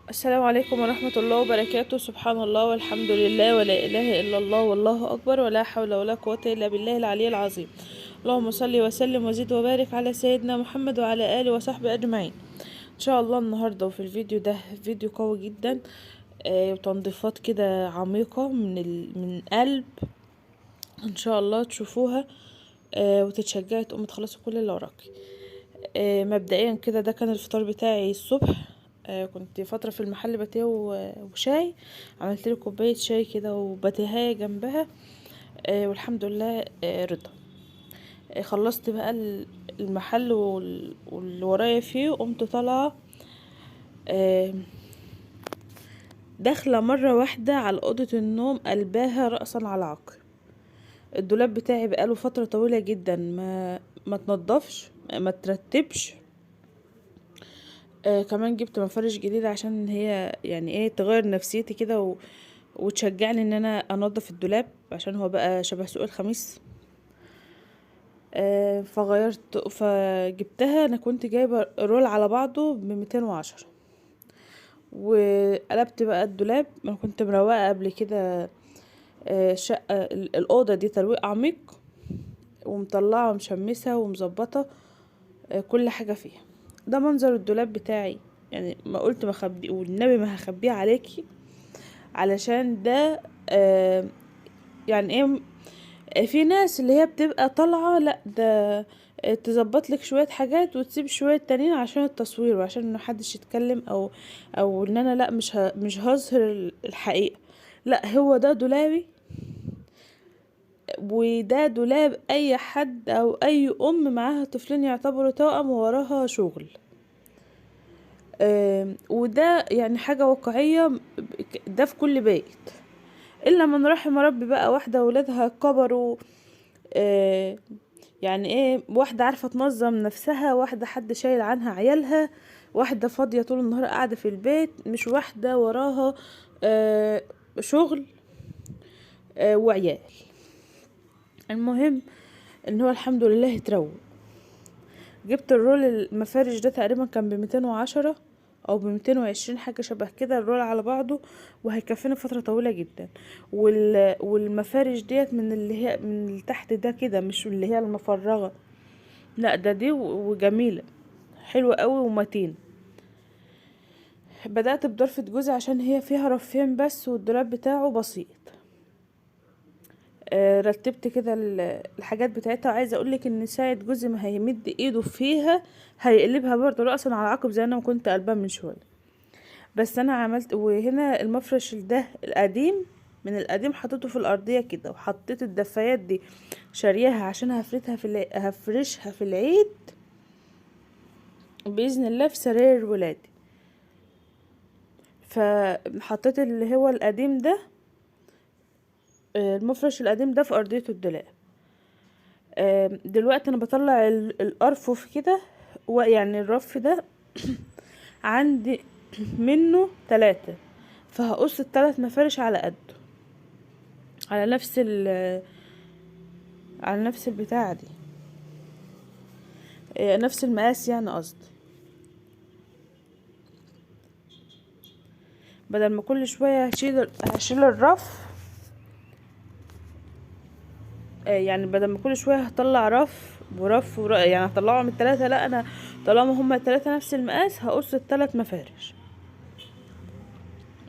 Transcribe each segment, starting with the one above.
السلام عليكم ورحمة الله وبركاته. سبحان الله والحمد لله ولا إله إلا الله والله أكبر ولا حول ولا قوة إلا بالله العلي العظيم. اللهم صل وسلم وزد وبارك على سيدنا محمد وعلى آله وصحبه أجمعين. إن شاء الله النهاردة وفي الفيديو ده فيديو قوي جدا، وتنظيفات كده عميقة من قلب، إن شاء الله تشوفوها وتتشجعي تقومي تخلصي كل اللي وراكي. مبدئيا كده ده كان الفطار بتاعي الصبح. كنت فترة في المحل باتيه وشاي، عملت لي كوباية شاي كده وباتيهاية جنبها، والحمد لله، رضا. خلصت بقى المحل واللي ورايا فيه، وقمت طالعة، داخلة مرة واحدة على أوضة النوم قلباها رأسا على عقب. الدولاب بتاعي بقاله فترة طويلة جدا ما تنضفش، ما ترتبش. كمان جبت مفارش جديدة عشان هي تغير نفسيتي كده وتشجعني ان انا انضف الدولاب، عشان هو بقى شبه سوق الخميس. فجبتها. انا كنت جايبة رول على بعضه ب210، وقلبت بقى الدولاب. انا كنت مروقة قبل كده، شقة الأوضة دي ترويق عميق، ومطلعة ومشمسة ومظبطة، كل حاجة فيها. ده منظر الدولاب بتاعي، ما قلت ما خبي والنبي ما هخبيه عليكي، علشان ده، في ناس اللي هي بتبقى طالعة لا ده، تظبط لك شوية حاجات وتسيب شوية تانيين عشان التصوير وعشان محدش يتكلم او ان انا لا مش هظهر الحقيقة. لا، هو ده دولابي، وده دولاب اي حد او اي ام معاها طفلين يعتبروا توأم ووراها شغل. وده حاجة واقعية، ده في كل بيت الا من رحم ربي بقى. واحدة ولادها كبروا، واحدة عارفة تنظم نفسها، واحدة حد شايل عنها عيالها، واحدة فاضية طول النهار قاعدة في البيت، مش واحدة وراها، شغل، وعيال. المهم ان هو الحمد لله اتروق. جبت الرول المفارش ده تقريبا كان بميتين وعشرة او بميتين وعشرين، حاجة شبه كده، الرول على بعضه، وهيكفينا فترة طويلة جدا. والمفارش ديت من اللي هي من اللي تحت ده كده، مش اللي هي المفرغة، لا ده دي وجميلة حلوة قوي ومتين. بدأت بضرفة جوزي عشان هي فيها رفين بس والدولاب بتاعه بسيط. رتبت كده الحاجات بتاعتها. عايزه اقولك ان ساعه جوزي ما هيمد ايده فيها هيقلبها برضه راسا على عقب زي انا ما كنت قلبها من شويه. بس انا عملت، وهنا المفرش ده القديم من القديم حطيته في الارضيه كده، وحطيت الدفايات دي شارياها عشان هفرشها في العيد باذن الله في سراير ولادي. فحطيت اللي هو القديم ده، المفرش القديم ده في ارضيه الدولاب. دلوقتي انا بطلع الارفف كده، ويعني الرف ده عندي منه 3، فهقص التلات مفارش على قده، على نفس البتاعة دي، نفس المقاس قصدي، بدل ما كل شوية هشيل الرف، يعني بدل ما كل شوية هطلع رف ورف ورف، يعني هطلعهم التلاتة، لا انا طالما هما التلاتة نفس المقاس هقص التلات مفارش،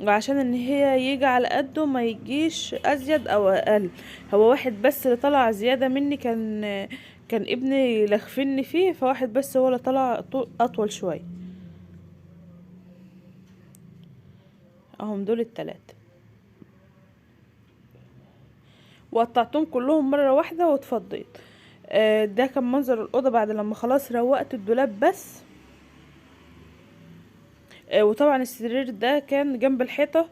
وعشان ان هي يجي على قده ما يجيش ازيد او اقل. هو واحد بس اللي طلع زيادة مني، كان ابني لخفني فيه، فواحد بس هو اللي طلع اطول شوية. اهم دول التلاتة، وقطعتهم كلهم مرة واحدة واتفضيت. ده كان منظر الأوضة بعد لما خلاص روقت الدولاب بس. وطبعا السرير ده كان جنب الحيطة،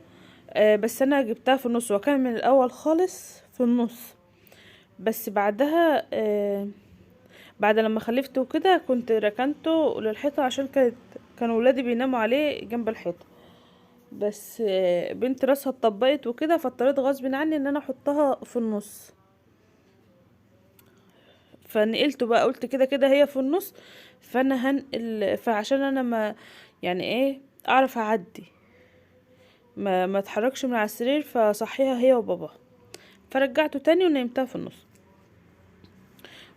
بس انا جبتها في النص، وكان من الاول خالص في النص، بس بعدها، بعد لما خلفته وكده كنت ركنته للحيطة عشان كانوا ولادي بيناموا عليه جنب الحيطة، بس، بنت راسها اتطبقت وكده، فاضطريت غصب عني ان انا احطها في النص، فنقلته بقى، قلت كده كده هي في النص فانا هنقل، فعشان انا ما يعني ايه اعرف اعدي. ما اتحركش من على السرير، فصحيها هي وباباها، فرجعته تاني ونيمتها في النص.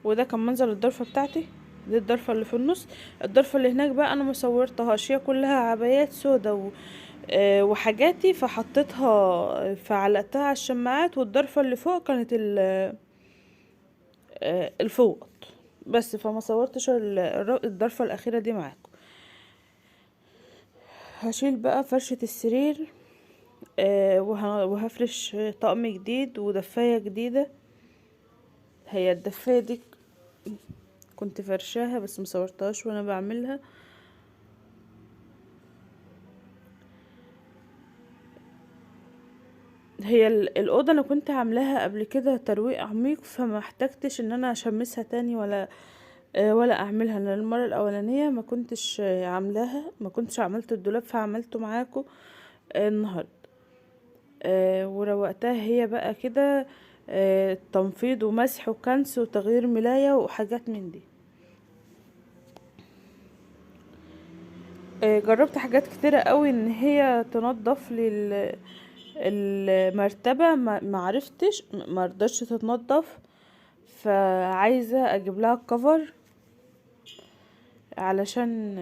وده كان منظر الضرفة بتاعتي، دي الضرفة اللي في النص. الضرفة اللي هناك بقى انا ما صورتهاش، هي كلها عبايات سودا وحاجاتي، فحطيتها فعلقتها على الشماعات. والضرفة اللي فوق كانت الفوط بس، فما صورتش الضرفة الأخيرة دي معاكم. هشيل بقى فرشة السرير، وهفرش طقم جديد ودفاية جديدة. هي الدفاية دي كنت فرشاها بس مصورتهاش وانا بعملها. هي الأوضة أنا كنت عاملاها قبل كده ترويق عميق، فما احتجتش إن أنا أشمسها تاني ولا أعملها، لأن المرة الأولانية ما كنتش عاملاها، ما كنتش عملت الدولاب، فعملته معاكم النهاردة. وروقتها هي بقى كده، تنفيض ومسح وكنس وتغيير ملاية وحاجات من دي. جربت حاجات كتيرة قوي ان هي تنظف لي المرتبة، ما عرفتش، ما رضتش تتنظف، فعايزة اجيب لها كفر علشان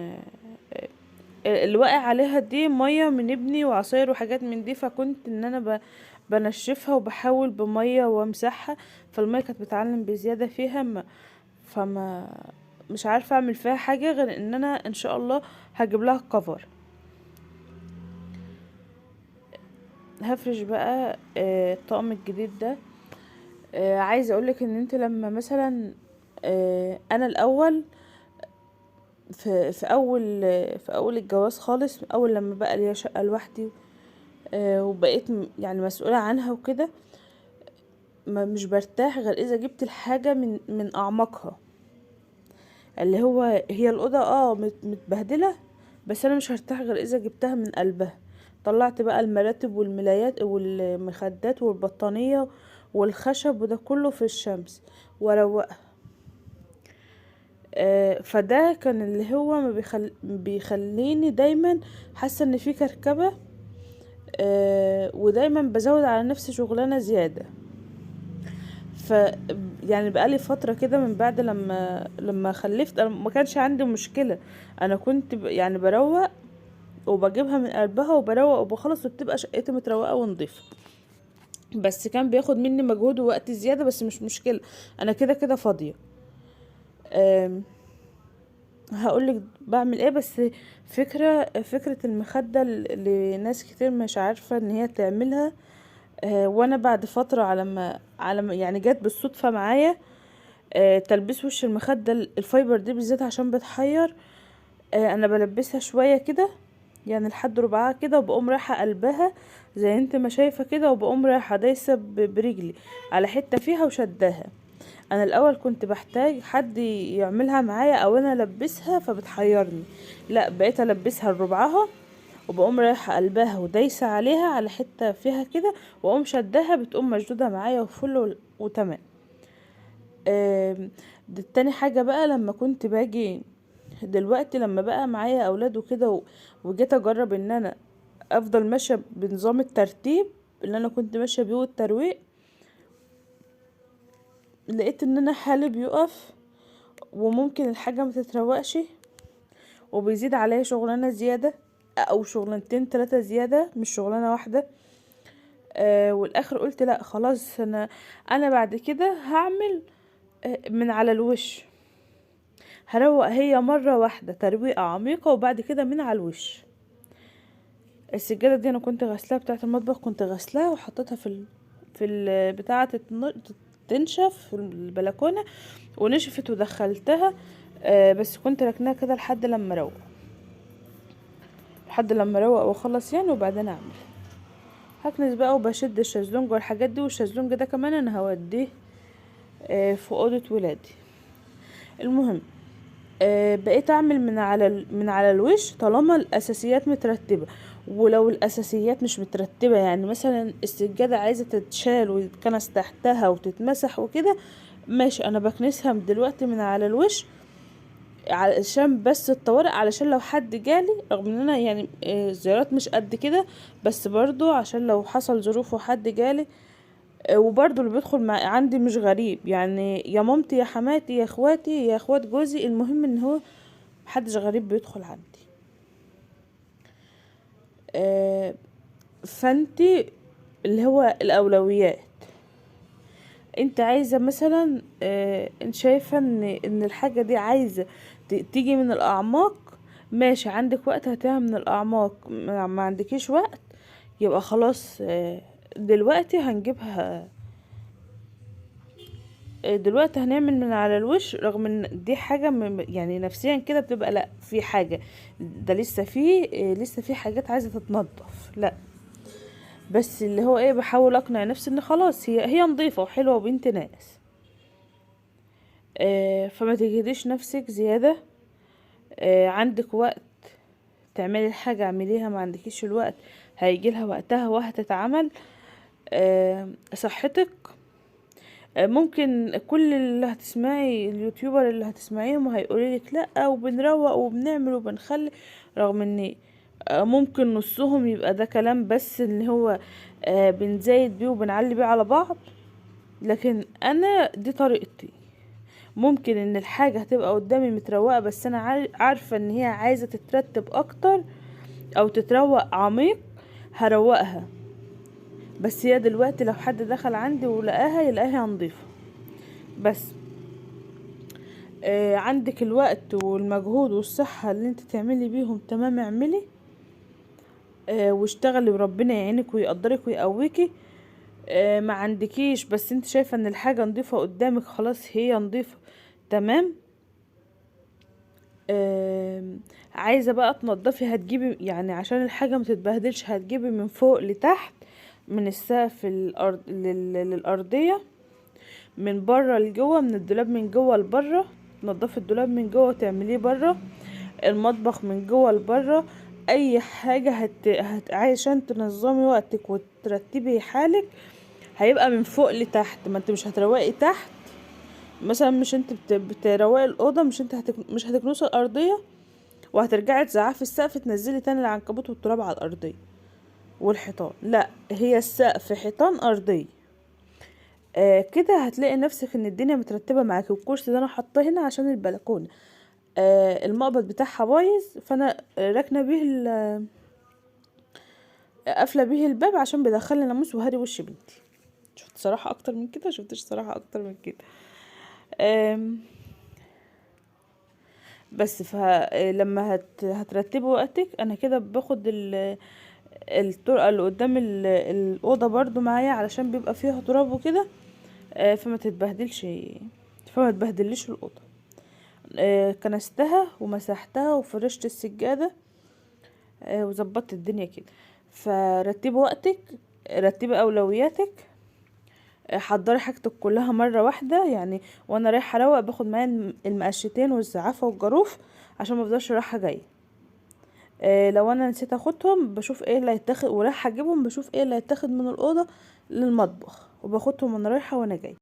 اللي واقع عليها دي مية من ابني وعصاير وحاجات من دي، فكنت ان انا بنشفها وبحاول بمية وامسحها، فالمية كانت بتعلم بزيادة فيها، فما مش عارفة اعمل فيها حاجة غير ان انا ان شاء الله هجيب لها كفر. هفرش بقى الطقم الجديد ده. عايزة اقولك ان انت لما مثلا، انا الاول في اول الجواز خالص، اول لما بقى ليا شقة لوحدي، وبقيت مسؤولة عنها وكده، مش برتاح غير اذا جبت الحاجة من اعماقها، اللي هو هي الأوضة متبهدلة، بس انا مش هرتاح غير اذا جبتها من قلبها. طلعت بقى المراتب والملايات والمخدات والبطانية والخشب وده كله في الشمس واروقها. فده كان اللي هو ما بيخليني دايما حاسة ان في كركبة، ودايما بزود على نفسي شغلانة زيادة. بقالي فترة كده من بعد لما خلفت، أنا ما كانش عندي مشكلة، أنا كنت بروق وبجيبها من قلبها وبروق وبخلص، وبتبقى شقتي متروقة ونضيفة، بس كان بياخد مني مجهود ووقت زيادة، بس مش مشكلة، أنا كده كده فاضية. هقولك بعمل ايه، بس فكرة المخدة اللي ناس كتير مش عارفة ان هي تعملها، وانا بعد فترة على ما جت بالصدفة معايا، تلبيس وش المخدة الفايبر دي بالذات عشان بتحير، انا بلبسها شوية كده لحد ربعها كده، وبقوم رايحة قلبها زي انت ما شايفة كده، وبقوم رايحة دايسة برجلي على حتة فيها وشداها. انا الاول كنت بحتاج حد يعملها معايا او انا البسها فبتحيرني، لا بقيت البسها لربعها وبقوم رايحة قلبها ودايسة عليها على حتة فيها كده، واقوم شدها بتقوم مشدودة معايا وفل وتمام. دي التاني حاجة بقى، لما كنت باجي دلوقتي لما بقى معايا اولاد وكده وجيت اجرب ان انا افضل ماشية بنظام الترتيب اللي انا كنت ماشية بيه والترويق، لقيت ان انا حالي بيقف وممكن الحاجة ما تتروقش، وبيزيد عليا شغلانة زيادة او شغلانتين تلاتة زيادة مش شغلانة واحدة. والاخر قلت لا خلاص، انا بعد كده هعمل من على الوش، هروق هي مرة واحدة ترويقة عميقة وبعد كده من على الوش. السجادة دي انا كنت غسلاها بتاعة المطبخ، كنت غسلاها وحطيتها في في بتاعة تنشف في البلكونة، ونشفت ودخلتها، بس كنت ركناها كده لحد لما اروق واخلص وبعدين اعمل. هكنس بقى وبشد الشازلونج والحاجات دي، والشازلونج ده كمان انا هوديه، في اوضه ولادي. المهم، بقيت اعمل من على الوش طالما الاساسيات مترتبه، ولو الاساسيات مش مترتبه مثلا السجاده عايزه تتشال ويتكنس تحتها وتتمسح وكده، ماشي انا بكنسها دلوقتي من على الوش، علشان بس الطوارئ، علشان لو حد جالي، رغم ان انا يعني الزيارات مش قد كده، بس برضو عشان لو حصل ظروف وحد جالي. وبرضو اللي بيدخل مع عندي مش غريب، يعني يا مامتي يا حماتي يا اخواتي يا اخوات جوزي، المهم ان هو محدش غريب بيدخل عندي. فانتي اللي هو الاولويات، انت عايزة مثلا، انت شايفة ان الحاجة دي عايزة تيجي من الاعماق، ماشي عندك وقت هاتيها من الاعماق، ما عندكيش وقت يبقى خلاص، دلوقتي هنجيبها، دلوقتي هنعمل من على الوش. رغم ان دي حاجة يعني نفسيا كده بتبقى لا في حاجة ده لسه في، لسه في حاجات عايزة تتنظف، لا بس اللي هو ايه، بحاول اقنع نفسي ان خلاص هي نظيفة وحلوة وبنت ناس. فما تجهديش نفسك زيادة. عندك وقت تعملي الحاجة اعمليها، ما عندكيش الوقت هيجي لها وقتها وهتتعمل. صحتك، ممكن كل اللي هتسمعي اليوتيوبر اللي هتسمعيهم هيقولوا لك لا وبنروق وبنعمل وبنخلي، رغم ان ممكن نصهم يبقى ده كلام بس ان هو، بنزايد بيه وبنعلي بيه على بعض، لكن انا دي طريقتي. ممكن ان الحاجة هتبقى قدامي متروقة، بس انا عارفة ان هي عايزة تترتب اكتر او تتروق عميق، هروقها، بس هي دلوقتي لو حد دخل عندي ولقاها يلاقيها نظيفة. بس عندك الوقت والمجهود والصحة اللي انت تعملي بيهم تمام، اعملي، واشتغلي وربنا يعينك ويقدرك ويقويكي. ما عندكيش بس انت شايفة ان الحاجة نظيفة قدامك، خلاص هي نظيفة تمام. عايزة بقى تنظفي، هتجيبي يعني عشان الحاجة ما تتبهدلش، هتجيبي من فوق لتحت، من السقف للأرضية، من بره لجوه، من الدولاب من جوه لبره، تنضفي الدولاب من جوه وتعمليه بره، المطبخ من جوه لبره، اي حاجة عشان تنظمي وقتك وترتبي حالك هيبقى من فوق لتحت. ما انت مش هتروقي تحت مثلا، مش انت بتروقي الأوضة، مش انت مش هتكنسي الأرضية وهترجعي تزعفي السقف تنزلي تاني العنكبوت والتراب على الأرضية والحيطان، لا هي السقف حيطان أرضية. كده هتلاقي نفسك ان الدنيا مترتبة معاكي. والكرسي ده انا حاطاه هنا عشان البلكونة، المقبض بتاعها بايظ، فانا راكنة بيه قافلة بيه الباب عشان بيدخلني ناموس وهري وش بنتي. شفت صراحة اكتر من كده؟ شفتش صراحة اكتر من كده. بس لما هترتبي وقتك، انا كده باخد الطرقة اللي قدام الأوضة برضو معايا علشان بيبقى فيها تراب وكده، فما تتبهدلش، فما تبهدليش الأوضة. كنستها ومسحتها وفرشت السجادة، وظبطت الدنيا كده. فرتبي وقتك، رتبي أولوياتك، حضري حاجتك كلها مرة واحدة. وانا رايحة اروق باخد معايا المقشتين والزعافة والجاروف عشان ما افضلش رايحة جاية. لو انا نسيت اخدهم بشوف ايه اللي هيتاخد، ورايحة اجيبهم بشوف ايه اللي هيتاخد من الأوضة للمطبخ، وباخدهم وانا رايحة وانا جاية.